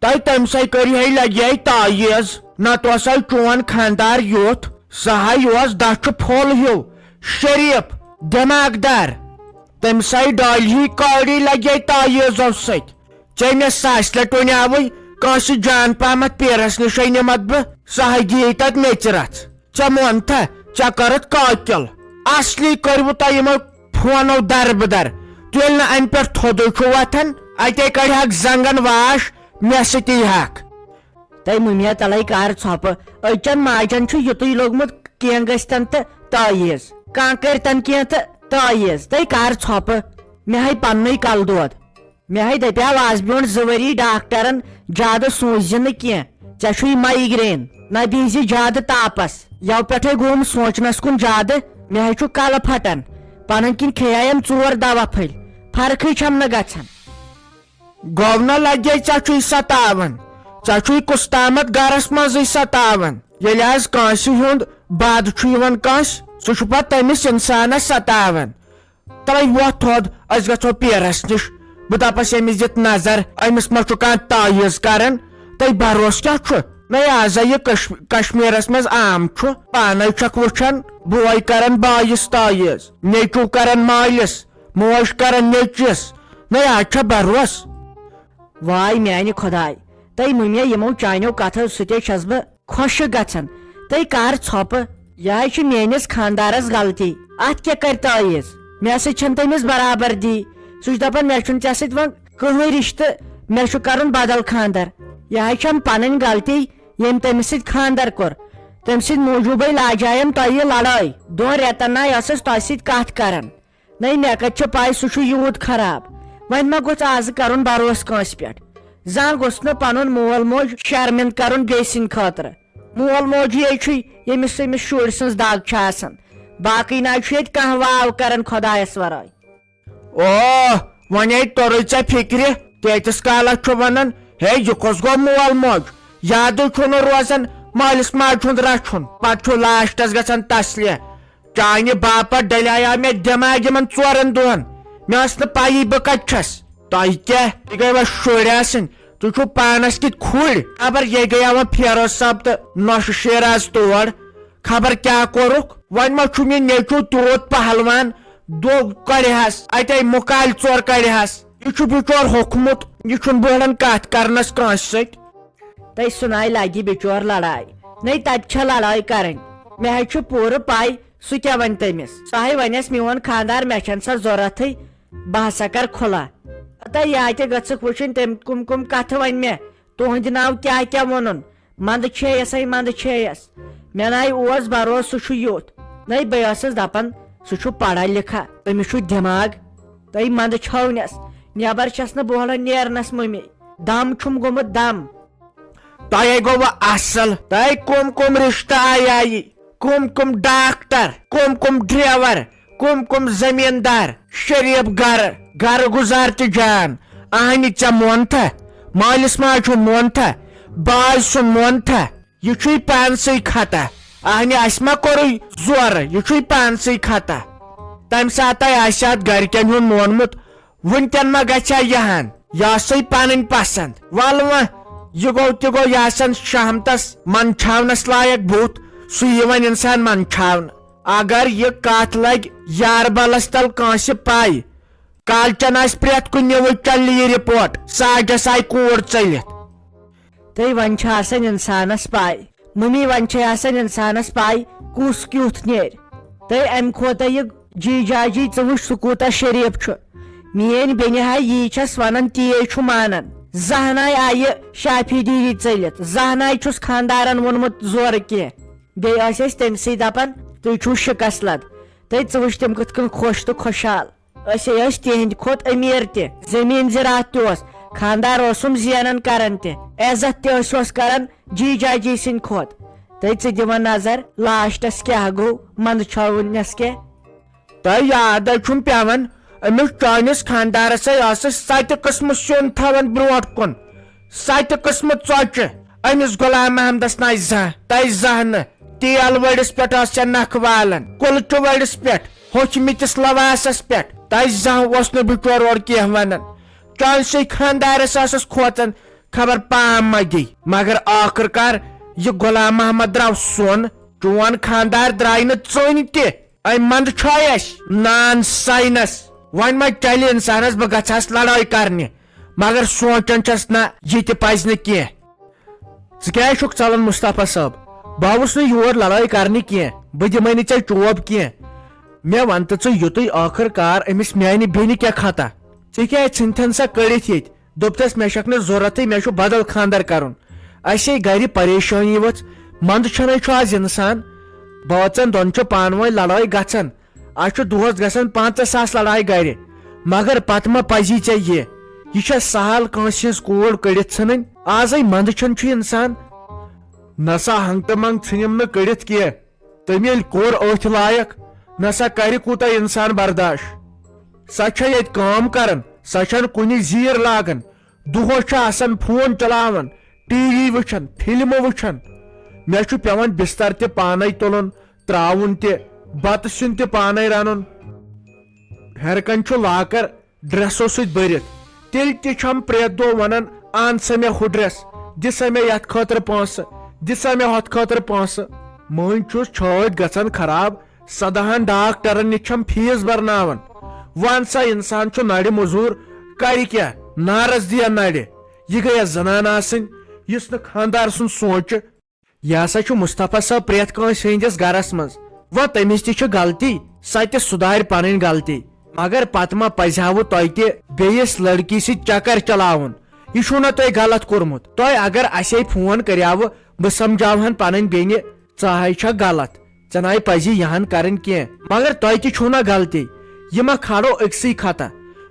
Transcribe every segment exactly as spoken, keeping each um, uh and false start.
تۄہہِ تٔمۍ سٕے کٔرۍ ہے لگہِ ہے تعویٖذ، نتہٕ اوس ہے چون خانٛدار یُتھ، سُہ ہے اوس دَچھُ پھوٚل ہیوٗ، شریٖف، دٮ۪ماغ دار۔ تٔمۍ سٕے ڈالہِ ہی کاڑی لگہِ ہے تعویٖذو سۭتۍ۔ ژےٚ مےٚ ساسہِ لٹہِ ووٚنیاوٕے، کٲنٛسہِ جان پہمتھ پیرس نِشے نِمتھ بہٕ، سُہ ہے دِیے تتھ میٚژِ رژھ۔ ژےٚ مونتھا، ژےٚ کٔرٕتھ قٲتِل۔ اصلی کٔرِوٕ تۄہہِ یِمو فونو دربٕدر۔ تیٚلہِ نہٕ امہِ پٮ۪ٹھ تھوٚدُے چھُ وۄتھان، اتے کڑِ ہاکھ زنگن واش، مےٚ سۭتی ہاکھ۔ تَے مُمیا تَلَے کَر ژھۄپہٕ۔ أچَن ماجَن چھُ یُتُے لوٚگمُت کینٛہہ گٔژھتَن تہٕ تعویٖذ۔ کانٛہہ کٔرۍتَن کینٛہہ تہٕ تعویٖذ۔ تَے کَر ژھۄپہٕ۔ مےٚ ہَے پَننُے کَلہٕ دود۔ مےٚ ہَے دَپیٛاو آز برٛونٛٹھ زٕ ؤری ڈاکٹرَن، زیادٕ سوٗنٛچ زِ نہٕ کینٛہہ۔ ژےٚ چھُے مایگرین۔ نہ بیٚہزِ زیادٕ تاپَس۔ یَوٕ پٮ۪ٹھَے گوٚوُم سونٛچنَس کُن زیادٕ۔ مےٚ ہَے چھُ کَلہٕ پھَٹان۔ پَنٕنۍ کِنۍ کھیٚیایم ژور دَوا پھٔلۍ۔ فرقٕے چھَم نہٕ گژھان۔ گوٚو نہ لگے ژےٚ چھُے ستاوان، ژےٚ چھُے کُستامتھ گرس منٛزٕے ستاوان۔ ییٚلہِ آز کٲنٛسہِ ہُنٛد بد چھُ یِوان کٲنٛسہِ، سُہ چھُ پتہٕ تٔمِس انسانس ستاوان۔ ترٛٲے وۄتھ تھوٚد، أسۍ گژھو پیرس نِش۔ بہٕ دپس ییٚمِس دِتھ نظر، أمِس ما چھُ کانٛہہ تعویٖذ کران؟ تۄہہِ بھروسہٕ کیٛاہ چھُ؟ نَے آز ہا یہِ کش-، کشمیرس منٛز عام چھُ، پانے چھکھ وٕچھان، بوے کران بایِس تعویٖذ، نیٚچو کران مٲلِس، موج کران نیٚچوِس۔ نَے آز چھا بھروس؟ واے میانہِ خۄداے، تہٕ مُمیا یِمو چانیو کتھو سۭتۍ چھَس بہٕ خۄشک گژھان۔ تہٕ کر ژھۄپہٕ، یہِ ہاے چھِ میٲنِس خاندارس غلطی۔ اتھ کیٛاہ کرِ تعویٖذ؟ مےٚ سۭتۍ چھَنہٕ تٔمِس برابردی۔ سُہ چھُ دپان، مےٚ چھُنہٕ ژےٚ سۭتۍ وۄنۍ کٕہٕنۍ رشتہٕ، مےٚ چھُ کرُن بدل خاندر۔ یہِ ہاے چھَم پنٕنۍ غلطی، ییٚمۍ تٔمِس سۭتۍ خاندر کوٚر۔ تٔمۍ سٕنٛدِ موٗجوٗبٕے لاجایم تۄہہِ یہِ لڑٲے۔ دۄن رٮ۪تن ناے ٲسٕس تۄہہِ سۭتۍ کتھ کران۔ نَے مےٚ کتہِ چھِ پَے سُہ چھُ یوٗت خراب۔ وۄنۍ ما گوٚژھ آزٕ کرُن بھروسہٕ کٲنٛسہِ پٮ۪ٹھ؟ زانٛہہ گوٚژھ نہٕ پنُن مول موج شرمنٛد کرُن بیٚیہِ سٕنٛدِ خٲطرٕ۔ مول موجی چھُے، ییٚمِس أمِس شُرۍ سٕنٛز دگ چھِ آسان۔ باقٕے نہ چھُ ییٚتہِ کانٛہہ واو کران خۄدایس ورٲے۔ اوہ، وۄنۍ آیہِ توٚرُے ژےٚ فِکرِ؟ تیٖتِس کالس چھُ ونان، ہے، یہِ کُس گوٚو مول موج؟ یادٕے چھُنہٕ روزان مٲلِس ماجہِ ہُنٛد رچھُن۔ پتہٕ چھُ لاسٹس گژھان تسلہِ۔ چانہِ باپتھ ڈلیاو مےٚ دٮ۪ماغ یِمن ژورن دۄہن۔ مےٚ ٲس نہٕ پَیی بہٕ کتہِ چھَس۔ تۄہہِ کیٛاہ؟ تُہۍ گٔیوا شُرۍ آسٕنۍ؟ تُہۍ چھِو پانس کِتھۍ کھُرۍ؟ خبر یے گٔیاوٕ فیروز صٲب تہٕ نۄشہِ شیراز تور۔ خبر کیٛاہ کوٚرُکھ؟ وۄنۍ ما چھُم یہِ نیٚچو تیوٗت پہلوان؟ دۄہ کڑِہس، اتے مُکالۍ ژور کڑِہس۔ یہِ چھُ بِچور ہوٚکھمُت، یہِ چھُنہٕ بوہلان کتھ کرنس کٲنٛسہِ سۭتۍ۔ تہٕ سُناے لگہِ بِچور لڑاے۔ نَے تتہِ چھےٚ لڑٲے کرٕنۍ۔ مےٚ حظ چھُ پوٗرٕ پَے سُہ کیٛاہ وَنہِ تٔمِس۔ سُہ ہے وَنٮ۪س، میون خاندار، مےٚ چھَنہٕ سۄ ضوٚرَتھٕے، بہٕ ہسا کَرٕ خُلا۔ تہٕ یا تہِ گٔژھٕکھ وٕچھِنۍ تٔمۍ کٕم کٕم کَتھٕ وَنہِ مےٚ، تُہُنٛدِ ناو کیٛاہ کیٛاہ ووٚنُن۔ منٛدٕ چھیٚیَس ہے منٛدٕ چھیٚیَس۔ مےٚ نَے اوس بھروسہٕ سُہ چھُ یُتھ۔ نَے بہٕ ٲسٕس دَپان سُہ چھُ پَڑھا لِکھا، أمِس چھُ دٮ۪ماغ۔ تہٕ منٛدٕ چھٲونٮ۪س، نٮ۪بر چھَس نہٕ بوہلان نیرنَس مُمے۔ دم چھُم گوٚمُت دم۔ تۄہے گوٚوٕ اصل، تۄہہِ کم کم رشتہٕ آیایہِ، کم کم ڈاکٹر، کم کم ڈریور، کم کم زمیندار، شریف گرٕ، گرٕ گزار تہِ جان۔ اہنہِ ژےٚ مونتھا؟ مٲلِس ماجہِ ہُنٛد مونتھا؟ باے سُنٛد مونتھا؟ یہِ چھُے پانسٕے خطا۔ اہنہِ اسہِ ما کوٚرُے زورٕ، یہِ چھُے پانسٕے خطا۔ تمہِ ساتہٕ آسہِ اتھ گرِکٮ۪ن ہُنٛد مونمُت، وُنکٮ۪ن ما گژھِ ہا یہِ ہن؟ یہِ ٲسٕے پنٕنۍ پسند۔ ولہٕ وۄنۍ، یہِ گوٚو تہِ گوٚو، یہِ آسن شہمتس منٛدچھاونس لایق بُتھ، سُہ یی وۄنۍ انسان منٛدچھاونہٕ۔ اگر یہِ کتھ لگہِ یاربلس تل کٲنٛسہِ پے، کالچن آسہِ پرٛٮ۪تھ کُنہِ نِوٕز چنلہِ یہِ رپورٹ، ساجس آیہِ کوٗر ژٔلِتھ۔ تہٕ وۄنۍ چھِ آسان انسانس پے، مُمی، وۄنۍ چھے آسان انسانس پے کُس کیُتھ نیرِ۔ تہٕ امہِ کھۄتہٕ یہِ جی جاجی، ژٕ وٕچھ سُہ کوٗتاہ شریٖف چھُ۔ میٲنۍ بیٚنہِ ہا یی چھَس ونان، تی چھُ مانان۔ زانٛہہ ناے آیہِ شافی دیدی ژٔلِتھ، زانٛہہ ناے چھُس خاندارن ووٚنمُت زورٕ کینٛہہ۔ بیٚیہِ ٲسۍ أسۍ تٔمۍ سٕے دپان، تُہۍ چھِو شکست لد۔ تہٕ ژٕ وٕچھ تِم کِتھ کٔنۍ خۄش تہٕ خۄشحال۔ أسے ٲسۍ تِہنٛدِ کھۄتہٕ أمیٖر تہِ، زٔمیٖن زِراعت تہِ اوس، خانٛدار اوسُم زینان کران تہِ، عزت تہِ ٲسۍ ہوس کران جی جاجی سٕنٛدِ کھۄتہٕ۔ تہٕ ژٕ دِوان نظر، لاسٹس کیٛاہ گوٚو، منٛدٕ چھٲوٕنس کیٛاہ؟ تۄہہِ یاد ہے چھُم پٮ۪وان، أمِس چٲنِس خانٛدارس ہے ٲسٕس ستہِ قٕسمہٕ سیُن تھاوان برٛونٛٹھ کُن، ستہِ قٕسمہٕ ژۄچہِ۔ أمِس غلام محمدس ناے زانٛہہ، تۄہہِ زانٛہہ نہٕ۔ تیل وٲرِس پٮ۪ٹھ ٲس سۄ نکھٕ والان، کُلچہِ وٲرِس پٮ۪ٹھ، ہوٚچھمٕتِس لواسس پٮ۪ٹھ۔ تۄہہِ زانٛہہ اوس نہٕ بِچور اورٕ کینٛہہ ونان۔ چانسٕے خانٛدارس ٲسٕس کھوژان، خبر پام ما گٔے، مگر ٲخٕر کار یہِ غلام محمد درٛاو سۄن۔ چون خانٛدار درٛاے نہٕ ژٔنۍ تہِ۔ أمۍ منٛدٕ چھۄے اَسہِ نان ساینس۔ وۄنۍ ما چلہِ اِنسانس بہٕ گژھٕ ہس لڑٲے کرنہِ، مگر سونٛچان چھس نہ، یہِ تہِ پزِ نہٕ کینٛہہ۔ ژٕ کیٛازِ چھُکھ ژلان مصطفیٰ صٲب؟ بہٕ آوُس نہٕ یور لڑٲے کرنہِ کینٛہہ، بہٕ دِمے نہٕ ژےٚ چوب کینٛہہ۔ مےٚ ون تہٕ ژٕ، یُتُے ٲخٕر کار أمِس میانہِ بیٚنہِ کیٛاہ خطا؟ ژےٚ کیٛازِ ژھٕنتھن سۄ کٔڑِتھ ییٚتہِ؟ دوٚپتس، مےٚ چھکھ نہٕ ضروٗرتٕے، مےٚ چھُ بدل خانٛدر کرُن۔ اسے گرِ پریشٲنی ؤژھ، منٛدٕ چھُنَے چھُ از انسان۔ بٲژن دۄن چھُ پانہٕ ؤنۍ لڑٲے گژھان، از چھُ دۄہس گژھان پنٛژاہ ساس لڑایہِ گرِ۔ مگر پتہٕ ما پزی ژےٚ یہِ؟ یہِ چھا سہل کٲنٛسہِ ہٕنٛز کوٗر کٔڑِتھ ژھٕنٕنۍ؟ ازے منٛدٕ چھُنہٕ چھُ انسان۔ نسا ہنٛگ تہٕ منٛگ ژھٕنِم نہٕ کٔڑِتھ کینٛہہ۔ تٔمۍ ییٚلہِ کوٚر أتھۍ لایق، نسا کرِ کوٗتاہ انسان برداش۔ سۄ چھےٚ ییٚتہِ کٲم کران، سۄ چھنہٕ کُنہِ زیٖر لاگان۔ دۄہس چھِ آسان فون چلاوان، ٹی وی وٕچھان، فلمہٕ وٕچھان۔ مےٚ چھُ پٮ۪وان بستر تہِ پانے تُلُن، تراوُن تہِ، بتہٕ سیُن تہِ پانے رنُن۔ ہیرٕ کنہِ چھُ لاکر ڈریسو سۭتۍ بٔرِتھ۔ تیٚلہِ تہِ چھم پرٛٮ۪تھ دۄہ ونان، "ان سا مےٚ ہُہ ڈریس، دِ سا مےٚ یتھ خٲطرٕ پونٛسہٕ، دِ سا مےٚ ہۄتھ خٲطرٕ پونٛسہٕ۔" مٔنٛزۍ چھُس چھٲتۍ گژھان خراب، سداہن ڈاکٹرن نِش چھم فیس برناوان۔ ون سا، انسان چھُ نرِ مٔزوٗر، کرِ کیٛاہ؟ نارس دِیا نرِ۔ یہِ گٔیا زنان آسٕنۍ، یُس نہٕ خانٛدار سُنٛد سونٛچہِ۔ یہِ ہسا چھُ مصطفیٰ صٲب پرٛٮ۪تھ کٲنٛسہِ ہٕنٛدِس گرس منٛز۔ وۄنۍ تٔمِس تہِ چھِ غلطی، سۄ تہِ سُدھارِ پنٕنۍ غلطی۔ مگر پتہٕ ما پزِ ہاوٕ تۄہہِ تہِ بیٚیِس لڑکی سۭتۍ چکر چلاوُن؟ یہِ چھُو نہ تۄہہِ غلط کوٚرمُت۔ تۄہہِ اگر اسے فون کریاوٕ، بہٕ سمجھاوہن پنٕنۍ بیٚنہِ، ژٕ ہاے چھکھ غلط، ژےٚ ناے پزی یہن کرٕنۍ کینٛہہ۔ مگر تۄہہِ تہِ چھُو نہ غلطی، یہِ ما کھالو أکسٕے خطا؟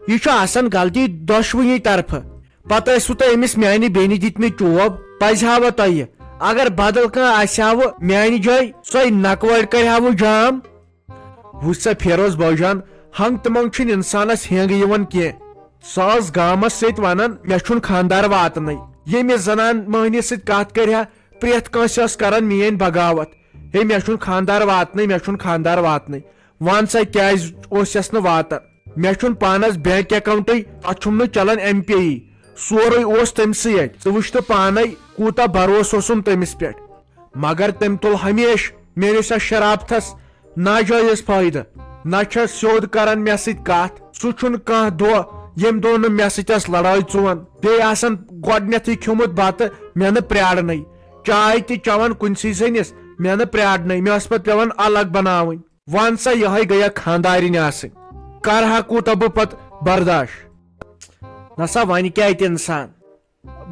یہِ چھُ آسان غلطی دۄشوٕنی طرفہٕ۔ پتہٕ ٲسوٕ تُہۍ أمِس میانہِ بیٚنہِ دِتمٕتۍ چوب، پزِ ہاوٕ تۄہہِ۔ اگر بدل کانٛہہ آسہِ ہاوٕ میانہِ جایہِ، سۄے نکوٲڑۍ کرِ ہاوٕ جام۔ وٕچھ سا فیروز بٲجان، ہنٛگ تہٕ منٛگ چھُنہٕ انسانس ہینگہٕ یِوان کینٛہہ۔ سۄ ٲس گامس سۭتۍ ونان، "مےٚ چھُنہٕ خانٛدار واتنٕے۔" ییٚمہِ زنان مٔہنی سۭتۍ کتھ کرِ ہا، پرٛٮ۪تھ کٲنٛسہِ ٲس کران میٲنۍ بغاوت۔ "ہے، مےٚ چھُنہٕ خانٛدار واتنٕے، مےٚ چھُنہٕ خانٛدار واتنٕے۔" ون سا، کیٛازِ اوس یس نہٕ واتان؟ مےٚ چھُنہٕ پانس بینک اکاؤنٹٕے، اتھ چھُم نہٕ چلان ایم پے یی۔ سورُے اوس تٔمۍ سٕے اتھِ۔ ژٕ وٕچھ تہٕ پانے، کوٗتاہ بھروسہٕ اوسُم تٔمِس پٮ۪ٹھ۔ مگر تٔمۍ تُل ہمیشہٕ میٲنِس یتھ شرافتس ناجٲیز فٲیدٕ۔ نہ چھس سیوٚد کران مےٚ سۭتۍ کتھ۔ سُہ چھُنہٕ کانٛہہ دۄہ، ییٚمہِ دۄہ نہٕ مےٚ سۭتۍ ٲس لڑٲے ژُوان۔ بیٚیہِ آسان گۄڈٕنیتھٕے کھیوٚمُت بتہٕ، مےٚ نہٕ پرٛارنٕے۔ چاے تہِ چٮ۪وان کُنسٕے زٔنِس، مےٚ نہٕ پرٛارنٕے۔ مےٚ ٲس پتہٕ پٮ۪وان الگ بناوٕنۍ۔ ون سا، یہے گٔیا خانٛدارِنۍ آسٕنۍ۔ کرٕ ہا کوٗتاہ بہٕ پتہٕ برداش؟ نسا، وۄنۍ کیٛاہ اتہِ انسان؟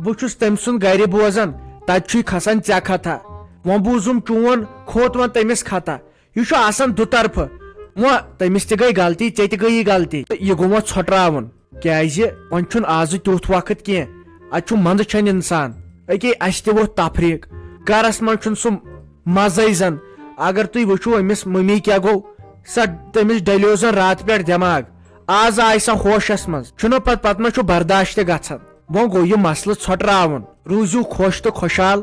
بہٕ چھُس تٔمۍ سُنٛد گرِ بوزان، تتہِ چھُے کھسان ژےٚ خطا۔ وۄنۍ بوٗزُم چون، کھوٚت وۄنۍ تٔمِس خطا۔ یہِ چھُ آسان دُطرفہٕ۔ وۄنۍ تٔمِس تہِ گٔے غلطی، ژےٚ تہِ گٔیی غلطی۔ تہٕ یہِ گوٚو وۄنۍ ژھۄٹراوُن۔ کیٛازِ وۄنۍ چھُنہٕ آزٕ تیُتھ وقت کینٛہہ۔ اتہِ چھُ منٛدٕ چھَنہٕ انسان۔ أکے اسہِ تہِ ووٚتھ تفریٖق۔ گرس منٛز چھُنہٕ سُہ مزے زن۔ اگر تُہۍ وٕچھِو أمِس مٔمی کیٛاہ گوٚو، سۄ تٔمِس ڈلیو زن راتہٕ پٮ۪ٹھ دٮ۪ماغ۔ آز آے سۄ ہوشس منٛز۔ چھُنہٕ پتہٕ، پتہٕ ما چھُ برداش تہِ گژھان؟ وۄنۍ گوٚو یہِ مسلہٕ ژھۄٹراوُن۔ روٗزِو خۄش تہٕ خۄشحال۔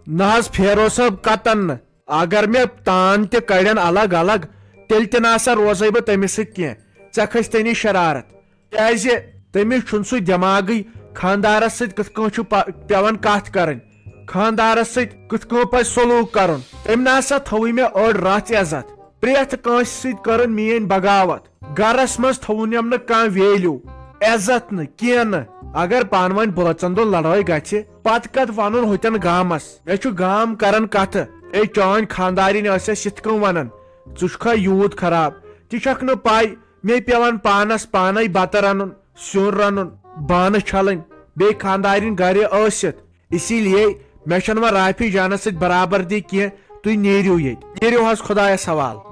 نہ حظ فیروز صٲب، قطعاً نہٕ۔ اگر مےٚ تان تہِ کڑن الگ الگ، تیٚلہِ تہِ نہ سا روزے بہٕ تٔمِس سۭتۍ کینٛہہ۔ ژےٚ کھٔسۍ تٔنی شرارت۔ کیازِ؟ تٔمِس چھُنہٕ سُہ دٮ۪ماغٕے، خانٛدارس سۭتۍ کِتھ کٔنۍ چھُ پ-، پٮ۪وان کتھ کرٕنۍ، خانٛدارس سۭتۍ کِتھ کٔنۍ پزِ سلوٗک کرُن۔ تٔمۍ نہ سا تھٲوٕے مےٚ أڑ رژھ عزت۔ پرٛٮ۪تھ کٲنٛسہِ سۭتۍ کٔرٕن میٲنۍ بغاوت۔ گرس منٛز تھوٚوُن أمۍ نہٕ کانٛہہ value، عزت نہٕ، کینٛہہ نہٕ۔ اگر پانہٕ ؤنۍ بٲژن دۄن لڑٲے گژھِ، پتہٕ کتھ ونُن ہوٚتٮ۪ن گامس؟ مےٚ چھُ گام کران کتھٕ، "اے، چٲنۍ خانٛدارِنۍ ٲسۍ اَسہِ یِتھ کٔنۍ ونان، ژٕ چھُکھا یوٗت خراب؟ ژےٚ چھکھ نہٕ پَے، مےٚ پیوان پانس پانے بتہٕ رنُن، سیُن رنُن، بانہٕ چھلٕنۍ، بیٚیہِ خانٛدارِنۍ گرِ ٲسِتھ۔ اسی لیے مےٚ چھنہٕ وۄنۍ رافی جانس سۭتۍ برابردی کینٛہہ، تُہۍ نیٖرِو ییٚتہِ، نیٖرِو حظ خۄدایس حوالہٕ۔"